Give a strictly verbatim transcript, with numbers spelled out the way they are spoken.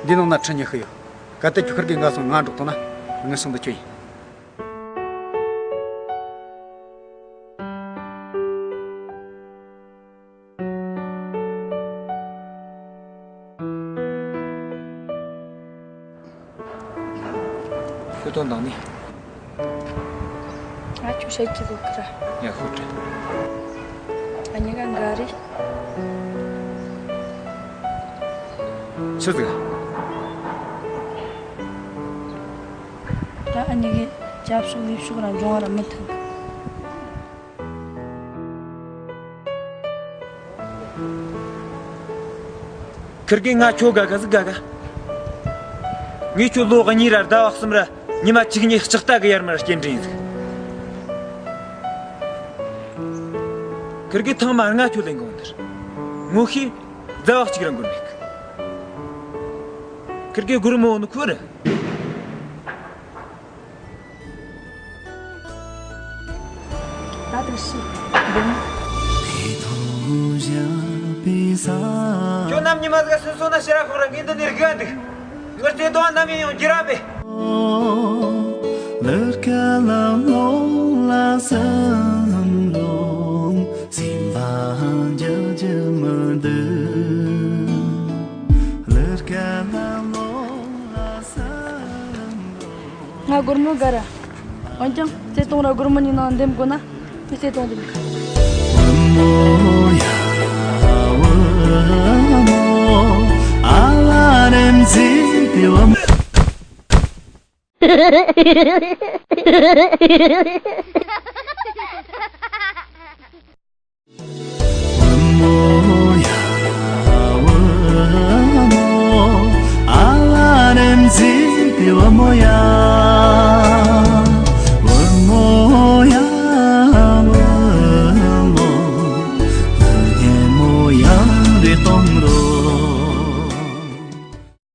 འདི་ནང་ན་ཁྲི་ཉི་ཤུ་ཡོད། གལ་ཏེ་ཁྱོད་ཁིར་གེ་ང་སོང་ང་འགྲོགས་ཐུབ་ན་ངའི་སང་འདི་ཁྱོད་ཡིན། ཁོ་དོན་དང་ནི། ང་ཁྱོད་བཤད་ཀྱི་ཟིག་གི་ར། ཡ། ཤོད་དྲ། ཨ་ནི་ག་འགའ་རེད། ཆི་ཟིག་ད་ཨ་ནི་གི་སྐྱབས་སུ་ལས་ཕྱོགས་ར་འབྱུང་བ་ར་མི་མཐུན། ཁིར་གེ་ང་ཁྱོད་དགའ་ག་ཟིག་དགའ་ག། ངས་ཁྱོད་ལོ་གཉིས་ར་ཟླ་བ་གསུམ་ར་ཉི་མ་བཅུ་གཉིས་ལྕགས་རྟ་གི་ཡར་མར་སྐྱེལ་འདྲེན་ཟིག། ཁིར་གེ་ཐེངས་མ་ལྔ་ཁྱོད་ལེན་གོང་དེར། ངོ་ཤེས་ཟླ་བ་གཅིག་ར་འགོར་མེད་གི། ཁིར་གེ་སྒོར་མོ་ནི་ཁོ་རེད། ད་དེ་ཤི་འདུག། ཁྱོད་ནམ་ཉི་མ་ཟིག་སོང་སོང་ན་ཕྱིར་ར་ཤོག་ར། ངས་འདི་ནས་རིག་ག་འདུག། ངའི་བརྩེ་དུང་ནམ་ཡིན་ཡང་འགྱུར་ར་མེད། ང་སྒོར་མོ་དགའ་ར། འོན་ཀྱང་བརྩེ་དུང་ར་སྒོར་མོ་གཉིས་ནང་འདེམས་དགོས་ན་ངས་བརྩེ་དུང་འདེམས་གི།